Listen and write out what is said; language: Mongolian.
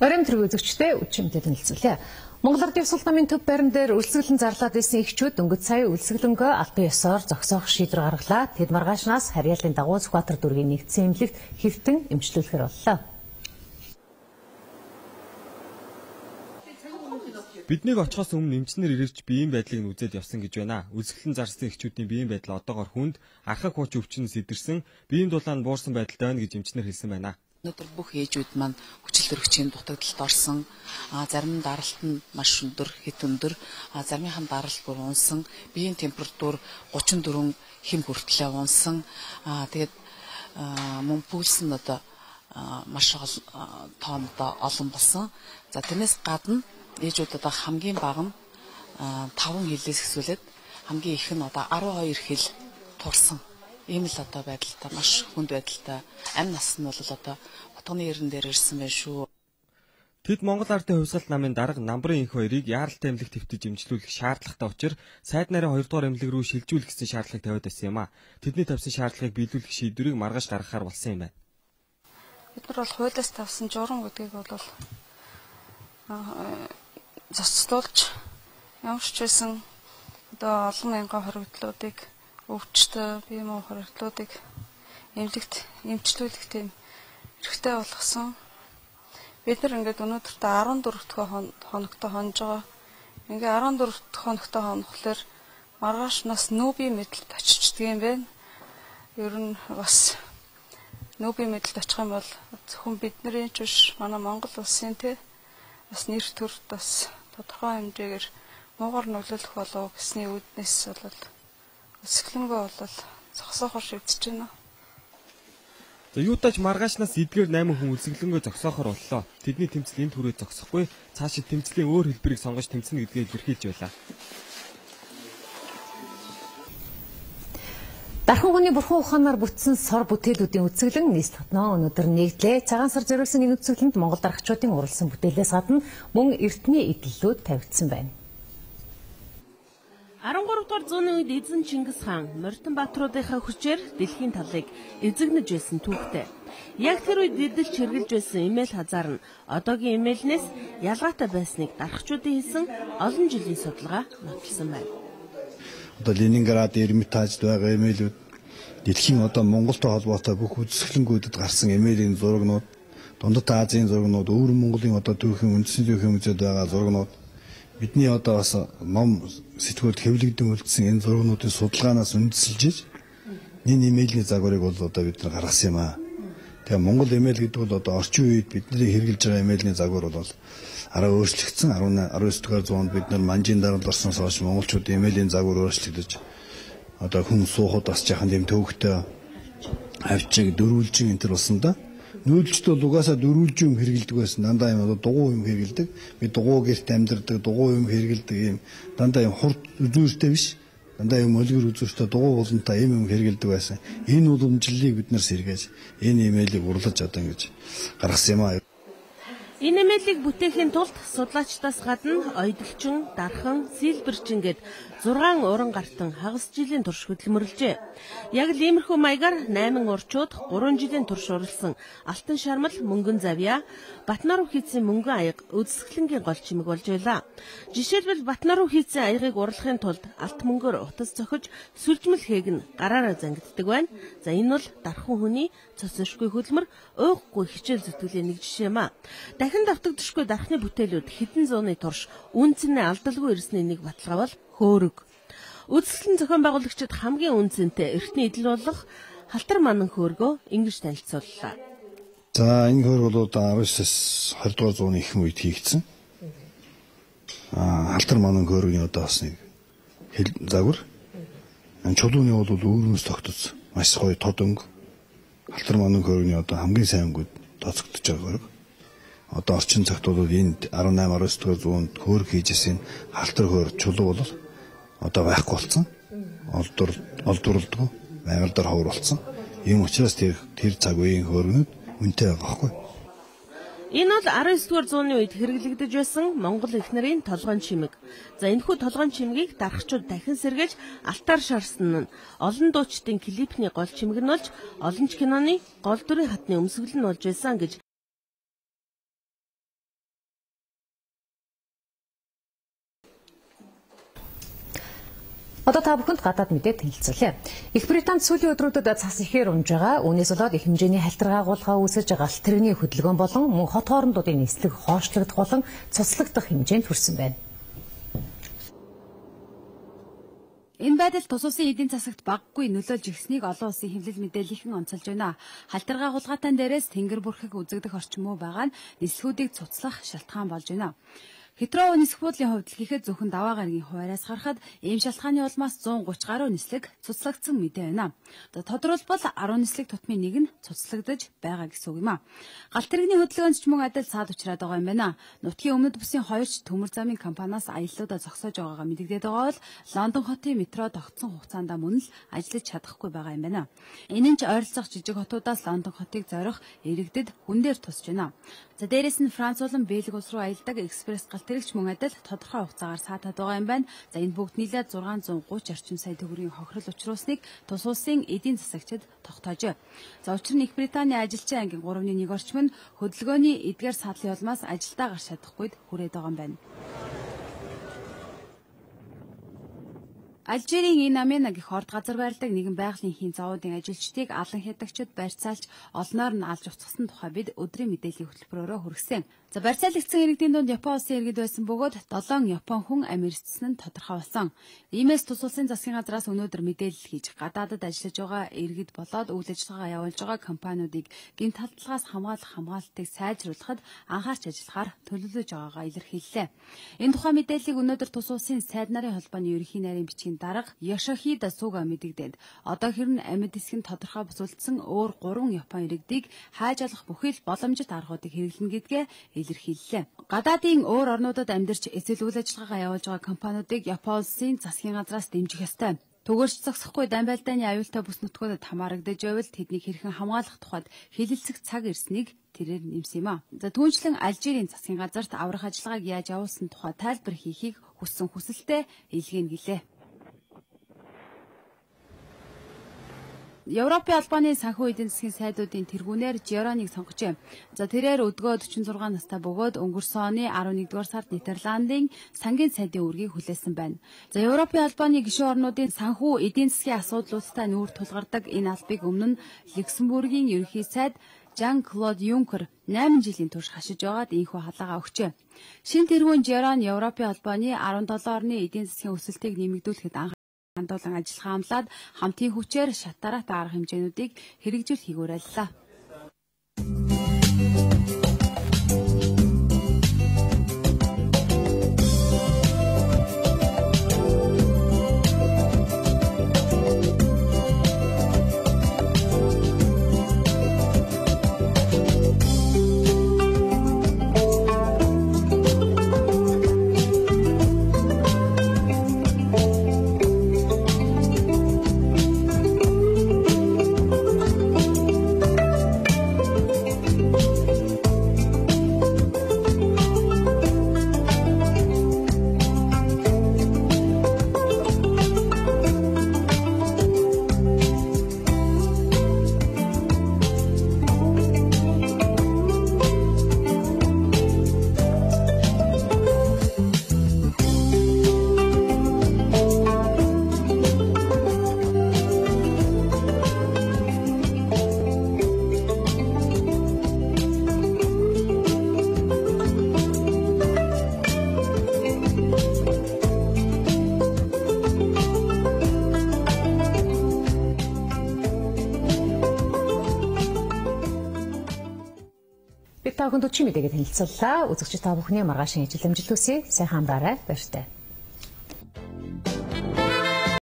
Оройн тэрэг үзэгчдээ үчимтэй танилцуулъя. Монгол Ардын Ёсол намын төв барим дээр өлсгөлэн зарлаад ирсэн эхчүүд дөнгөж сая өлсгөлөнгөө албан ёсоор зогсоох шийдвэр гаргалаа. Тэд маргаашнаас харьяалын дагуу Сүхбаатар дүүргийн нэгдсэн эмнэлэгт хэвтэн эмчлүүлэхээр боллоо. Биднийг очихоос өмнө эмчнэр ирж биеийн байдлыг нь үзээд явсан гэж байна. Өлсгөлэн зарсан эхчүүдийн биеийн байдал одоогоор хүнд, архаг хууч өвчин сэдэрсэн, биеийн дулаан буурсан байдалтай байна гэж эмчнэр хэлсэн байна. Өнөөдөр бүх ээжүүд маань хүчил төрөгчийн дутагдалд орсон. Зарим даралт нь маш өндөр, хэт өндөр. Заримынх нь даралт бүр унсан. Биеийн температур 34 хэм хүртлээ унсан. Тэгээд мөн пульс нь одоо маш тоон одоо олон болсон. За тэрнээс гадна ээжүүд одоо хамгийн бага нь 5 хилээс хэсүүлээд хамгийн их нь одоо 12 хил турсан. Ийм л одоо байдалтай, маш хүнд байдалтай. Амь нас нь бол одоо утганы эрен дээр ирсэн байх шүү. Тэд Монгол Ардын хувьсгалт намын дарга Намбарын инх хоёрыг яаралтай эмнэлэгт хэвтэж эмчлүүлэх шаардлагатай учир сайд нарийн 2 дугаар эмнэлэг рүү шилжүүлэх гэсэн шаардлагыг тавиад байсан юм а. Тэдний тавьсан шаардлагыг биелүүлэх шийдвэрийг маргааш гаргахаар болсон юм байна. Бид нар бол хуулиас тавьсан журам гэдгийг бол зохицуулж ямар ч байсан одоо олон мянган хоригдлуудыг өвчтөй бие муу хоригдлуудыг эмнэлэгт эмчлүүлэх тийм эрхтэй болгосон. Бид нар ингээд өнөөдөртөө 14 дахь хоногтой хонж байгаа. Ингээ 14 дахь хоногтой хонохлоор маргаашнаас нүүбийн мэдлэлд очичдөг юм байна. Ер нь бас нүүбийн мэдлэлд очих юм бол зөвхөн бидний ч биш манай Монгол улсын те бас нэр төрд бас тодорхой хэмжээгээр муугар нөлөөлөх болов гэсний үүднээс бол өсгөлөнгөө бол зогсоохоор шийдэж байна. За юутаач маргаашнаас эдгээр 8 хүн өлсгөлөнгөө зогсоохоор боллоо. Тэдний тэмцэл энд хүрээ зогсохгүй, цаашид тэмцлийн өөр хэлбэрийг сонгож тэмцэнэ гэдгээ илэрхийлж байлаа. Дархан хүний бурхан ухаанаар бүтсэн сор бүтээлүүдийн үзэсгэлэн нийслэл хотноо өнөөдөр нэгдлээ. Цагаан сар зориулсан энэ үзэсгэлэнт Монгол дарагчдын уралсан бүтээлээс гадна мөн эртний эдлэлүүд тавигдсан байна. 13 дугаар зууны үед эзэн Чингис хаан Морьтон баатруудынхаа хүчээр дэлхийн талыг эзэгнэж байсан түүхтэй. Яг тэр үед эдэлж хэрглэж байсан эмээл хазаар нь одоогийн эмээлнээс ялгаатай байсныг дарагчдын хийсэн олон жилийн судалгаа нотолсон байна. Одоо Ленинград, Эрмитажд байгаа эмээлүүд дэлхийн одоо Монголтой холбоотой бүх үзэсгэлэнгүүдэд гарсан эмээлийн зурагнууд, Дундад Азийн зурагнууд, өвөр Монголын одоо түүхийн үндэсний түүхийн музейд байгаа зурагнууд бидний одоо бас ном сэтгүүлд хэвлэгдэн үлдсэн энэ зурагнуудын судалгаанаас үндэслэж энэ эмээлийн загварыг бол одоо бид нар гаргасан юм аа. Тэгээ Монгол эмээл гэдэг бол одоо орчин үед бидний хэрэглэж байгаа эмээлийн загвар бол арай өөрчлөгдсөн. 19 дугаар зуунд бид нар манжийн даралт орсноос хойш монголчууд эмээлийн загвар өөрчлөгдөж одоо хүн суухад бас жаахан тийм төвөгтэй авчиг дөрвөлжин энэ төр болсон да. Нүүдэлчд бол угаасаа дөрвөлжин юм хэрэгэлдэг байсан. Дандаа юм одоо дугуй юм хэрэгэлдэг. Би дугуй гэрт амьдардаг, дугуй юм хэрэгэлдэг юм. Дандаа юм хурд үзүүртэй биш. Дандаа юм өлгөр үзүүртэй дугуй булантай юм хэрэгэлдэг байсан. Энэ уламжлалыг бид нар сэргээж энэ эмээлийг урлаж одоо ингэж гаргасан юм аа. Энэ эмээлийг бүтээхийн тулд судлаачдаас гадна ойдолчин, дархан, сэлбэрчин гээд 6 уран гартан хагас жилийн турш хөдөлмөрлөжээ. Яг л иймэрхүү маягаар 8 урчууд 3 жилийн турш уралсан Алтан шармал, мөнгөн завья, Батнаруу хийцэн мөнгөн аяга үзэсгэлэнгийн гол чимэг болж байлаа. Жишээлбэл Батнаруу хийцэн аягыг урлахын тулд алт мөнгөөр утас цохиж сүлжмэл хээг нь гараараа зангиддаг байна. За энэ бол дархан хүний цоцношгүй хөдөлмөр, ууггүй хичээл зүтгэлийн нэг жишээ юм а. Дахин давтагдшгүй дархны бүтээлүүд хэдэн зууны турш үн цэнэ алдалгүй ирсний нэг баталгаа бол хөөрөг. Үзэсгэлэн зохион байгуулагчид хамгийн үн цэнтэй эртний эдэл болох халтар манан хөөргөө ингэж танилцууллаа. За энэ хөөрг бол 19-с 20 дугаар зууны ихэнх үед хийгдсэн. Халтар манан хөөргийн одоо бас нэг загвар. Чулууны бол өвөрмөс тогтцсон. Маш гоё тод өнгө. Халтар манан хөөргийн одоо хамгийн сайн өнгөд тооцогдож байгаа хөөрг. Одоо орчин цагт бол энэ 18 19 дугаар зуунд хөөрг хийжсэн халтар хөөр чулуу бол одоо байхгүй болсон. Олдварлдгүй байгаль дээр ховор болсон. Ийм учраас тэр цаг үеийн хөөргнүүд үнэтэй байгаа байхгүй. Энэ бол 19 дугаар зууны үед хэрэглэгдэж байсан Монгол их нарын толгойн чимэг. За энэхүү толгойн чимгийг дарагчид дахин сэргээж алтаар шарсан нь олон дуучдын клипний гол чимэг нь болж олон ч киноны гол дүрийн хатны өмсгөл нь болж байсан гэж Одоо та бүхэнд гадаад мэдээ танилцуулъя. Их Британд сүүлийн өдрүүдэд цас ихээр унж байгаа. Үүнээс болоод их хэмжээний халтаргаа агуулгаа үүсэж галт тэрэгний хөдөлгөөн болон мөн хот хоорондуудын нислэг хоошлогдох болон цуцлагдах хэмжээнд хүрсэн байна. Энэ байдал тус улсын эдийн засагт багагүй нөлөөлж ирснийг олон улсын хэвлэл мэдээллийнхэн онцолж байна. Халтаргаа агуулгаатай дээрээс тэнгэр бүрхэг үзэгдэх орчин муу байгаа нь нислэгүүдийг цуцлах шалтгаан болж байна. Хитроу нисэх буудлын хувьд л гэхэд зөвхөн даваа гарагийн хуваараас харахад ийм шалтгааны улмаас 130 гаруй нислэг цуцлагдсан мэдээ байна. Тодорхойлбол 10 нислэг тутмын нэг нь цуцлагдаж байгаа гэсэн үг юм а. Галт тэрэгний хөдөлгөөнд ч мөн адил саад учраад байгаа юм байна. Нутгийн өмнөд бүсийн хоёр ч төмөр замын компаниас аяллуудаа зогсоож байгаагаа мэдэгдээд байгаа бол Лондон хотын метро тогтсон хугацаанд мөн л ажиллаж чадахгүй байгаа юм байна. Энэ нь ч ойролцоох жижиг хотуудаас Лондон хотыг зорих иргэдэд хүн дээр тусч байна. За дээрэс нь Франц болон Бельги улс руу аялдаг экспресс галт тэрэгч мөн адил тодорхой хугацаагаар саатаад байгаа юм байна. За энэ бүгд нийлээд 630 орчим сая төгрөгийн хохирол учруулсныг тус улсын эдийн засагчид тогтоожээ. За учир нь Их Британий ажилчин ангийн 3.1 орчим нь хөдөлгөөний эдгээр саадлын улмаас ажилдаа гарч чадахгүйд хүрээд байгаа юм байна. Алжирийн Инамена гэх орд газар байрладаг нэгэн байгалийн хийн зовоодын ажилчдыг алан хядагчид барьцаалж олноор нь алж уцгсан тухай бид өдрийн мэдээллийн хөтөлбөрөөрөө хүргэсэн. За барьцаалагдсан иргэдийн дунд Япон улсын иргэд байсан бөгөөд 7 Япон хүн амьэрчсэн нь тодорхой болсон. Иймээс тус улсын засгийн газраас өнөөдөр мэдээлэл хийж гадаадад ажиллаж байгаа иргэд болоод үйл ажиллагаа явуулж байгаа компаниудыг гэмт халдлагаас хамгаалах хамгаалалтыг сайжруулахад анхаарч ажиллахаар төлөвлөж байгаагаа илэрхийллээ. Энэ тухай мэдээллийг өнөөдөр тус улсын сайд нарын холбооны ерөнхий нарийн бичгийн дарга Йошихида Суга мэдэгдээд одоо хэрнээ амьд эсэх нь тодорхой босулдсан өөр 3 Япон иргэдийг хайж олох бүхий л боломжит аргуудыг хэрэглэнэ гэдгээ илэрхийллээ. Гадаадын өөр орнуудад амьдарч эсэл үйл ажиллагаагаа явуулж байгаа компаниудыг Япон улсын засгийн газраас дэмжих ёстой. Төгөрч зогсохгүй дан байлдааны аюултай бүс нутгуудад хамаарагдаж байвал тэднийг хэрхэн хамгаалах тухайд хэлэлцэх цаг ирснийг тэрээр нэмсэн юм а. За түүнчлэн Алжирийн засгийн газарт аврах ажиллагааг яаж явуулсан тухай тайлбар хийхийг хүссэн хүсэлтэд илгээнэ гэлээ. Европын албаны санхүү эдийн засгийн сайдуудын тэргүүнээр Жироныг сонгожээ. За тэрээр өдгөө 46 настай бөгөөд өнгөрсөн оны 11-р сард Нидерландын сангийн сайдын үүргийг хүлээсэн байна. За Европын албаны гишүүн орнуудын санхүү эдийн засгийн асуудлуудтай нүүр тулгардаг энэ албыг өмнө нь Люксембургийн ерөнхий сайд Жан-Клод Юнкер 8 жилийн турш хашиж байгаад ийнхүү халаагаа өгчээ. Шинэ тэргүүн Жирон Европын албаны 17 орны эдийн засгийн өсөлтийг нэмэгдүүлэхэд анх хандуулан ажиллагаа амлаад хамтын хүчээр шатараатай арга хэмжээнүүдийг хэрэгжүүлэхийг уриаллаа. Бид та бүхэнд өчийн мэдээгээ танилцууллаа. Үзэгч та бүхний маргаашийн ажил амжилт хүсье. Сайхан амраарай. Баяртай.